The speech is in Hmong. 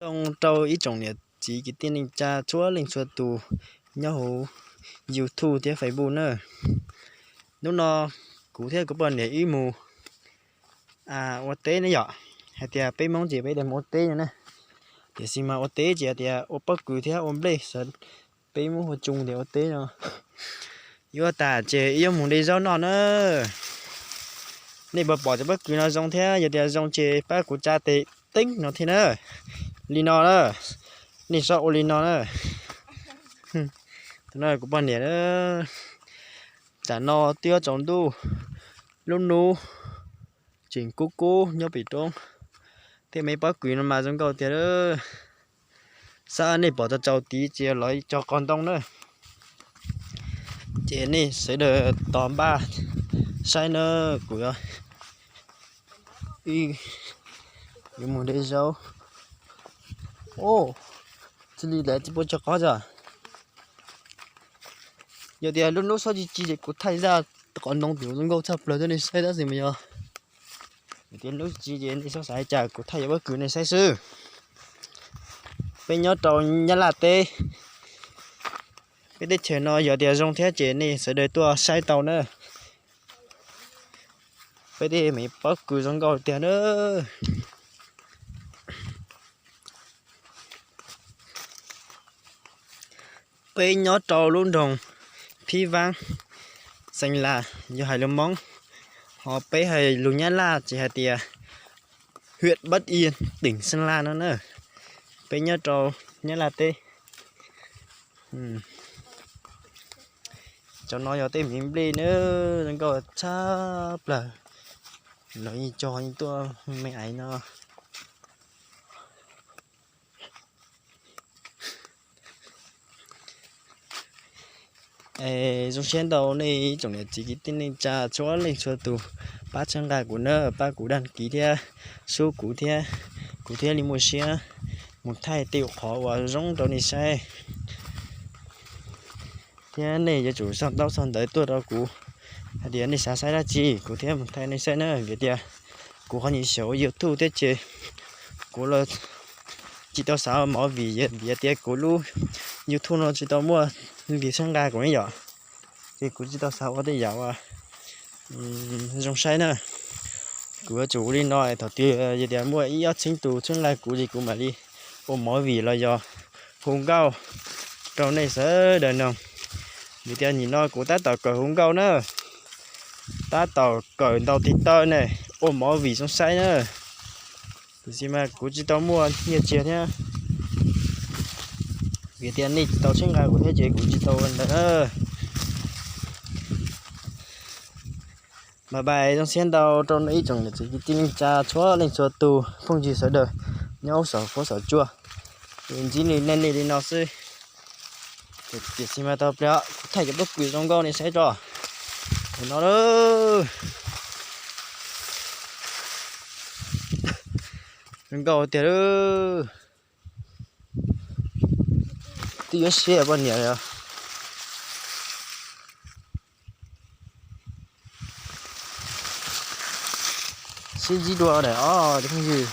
Zoo rau ib tsoom niam txiv kwv tij neej tsa txhua leej txhua tus nyob hauv YouTube thiab Facebook na. Hnub no kuv thiab kuv poj niam wb mus ua teb ne yom. Hais tias peb Hmoob ces peb tias mus ua teb no na. Tiam sis mas ua teb ces hais tias ua pob kws thiab ua nplej, peb Hmoob hu tsoo tias ua teb no. Yuav tas ces wb yuav mus de zaub noj na. Nej puas pom cov pob kws no zoo thiab? Yog tias zoo ces pab kuv tsa tes teeb no thiab na. Li no na, nej txhob ua li no na. Tus no kuv poj niam na. Tam no twb yuav tsaus ntuj, lub hnub tseem kub kub nyob pem roob. Tej me pob kws no mas zoo nkauj tiag. Xab nej pom tau tsaus tid ces los cog qos ntoo na. Ces nej sawv daws tos npaj saib na, kuv yuav mus de zaub. Oj, txij li lawv tsis pub cog qos tso. Yog tias lub hnub tsis tsaus ces kuv thaij zaj qos ntoo tim zoo nkauj tshaj plaws rau nej saib tab sis mas yog tias lub tsis ces nej txhob xav li cas, kuv thaij yuav pob kws nej saib xwb. Peb nyob rau Nyab Laj teb, peb teb chaws no yog tias zoo thiab ces nej sawv daws tuaj saib tau na. Peb tej me pob kws zoo nkauj tiag na. Peb nyob rau lub nroog Phib Vab, Xeem Las yog hais lus Hmoob, ho peb hais lus Nyab Laj ces hais tias huyện Bắc Yên, tỉnh Sơn La no na. Peb nyob rau Nyab Laj teb. Cov no yog tej miv nplej na, zoo nkauj tshaj plaws. Lawv yeej cog yeej tuaj me aiv no. Zoo siab ntau nej ib tsoom niam txiv kwv tij neej tsa txhua leej txhua tus pab txhawb nqa kuv na, pab kuv dag kiv thiab sub kuv thiab, kuv thiaj li muaj siab mus thaij tej qhov uas zoo rau nej saib. Thiab nej yuav tsum sau ntaub sau ntawv tuaj rau kuv hais tias nej xav saib dab tsi kuv thiaj mus thaij nej saib na. Vim tias kuv qhov nyuam xyaum ua YouTube thiab ces kuv los tsis tau xav ua movie vim tias kuv lub YouTube no tsis tau muaj leej twg txhawb nqa kuv ne yom. Ces kuv tsis tau xav ua tej yam uas zoo saib na. Kuv yuav tsum ua li no thaum twg yog tias muaj ib ob txhiab tus txhawb nqa kuv ces kuv mam li ua movie los yog hu nkauj rau nej sawv daws mloog. Vim tias nim no kuv tab tom kawm hu nkauj na, tab tom kawm ntaus tiv taw ne, ua movie zoo saib na. Tiam sis mas kuv tsis tau muaj nyiaj txiag thiab, vim tias nej tsis tau txhawb nqa kuv thiab ces kuv tsis tau ua ntawd na. Bye bye, zoo siab ntau rau nej ib tsoom niam txiv kwv tij neej tsa txhua leej txhua tus phooj ywg sawv daws nyob saum fuab saum cua. Ntsib nej nej li no xwb. Tiam sis mas tau pliag kuv thaij cov pob kws zoo nkauj nej saib tso. No, zoo nkauj tiag lawm. Twb yuav siab poj niam li. Sib ntsib dua daim os cov phooj ywg.